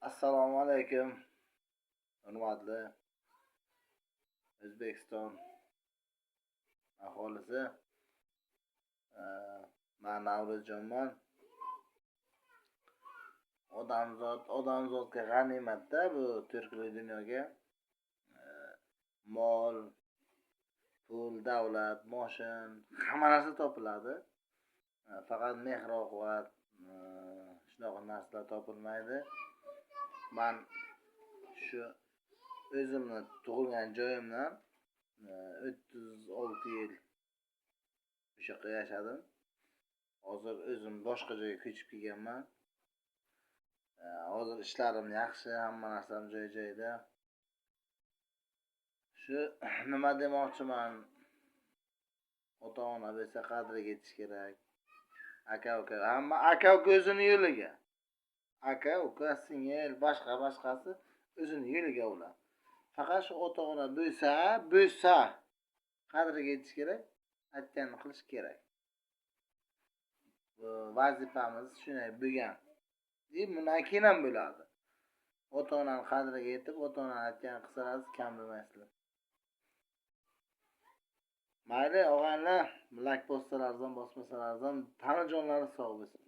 Assalomu alaykum, hurmatli O'zbekiston aholisi. Man Navro'zjonman. Odamzod odamzodga g'animatda bu to'rtli dunyoga. Mol, pul, davlat, moshin, hamma narsa topiladi. Faqat mehr oqibat, shunaqa narsalar topilmaydi. Man shu o'zimni tug'ilgan joyimdan 36 yil o'sha yoqda yashadim. Hozir o'zim boshqa joyga ko'chib kelganman. Hozir ishlarim yaxshi, hamma narsam joy joyida. Shu nima demoqchiman, ota ona bo'lsa, qadriga yetish kerak. Aka uka, hamma aka uka o'zini yo'liga, aka uka, singil, boshqa boshqasi o'zini yo'liga ular. Faqat shu ota ona bo'lsa, qadriga yetish kerak, aytganini qilish kerak. Bu vazifamiz shunday bo'lgan и bundan keyin ham bo'ladi. Ota onani qadriga yetib, ota onani aytganini qilsangiz, kam bo'lmaysizlar. Mayli, og'aynilar, layk bossalaringiz ham, bosmasalaringiz ham, tani jonlari sog' bo'lsin.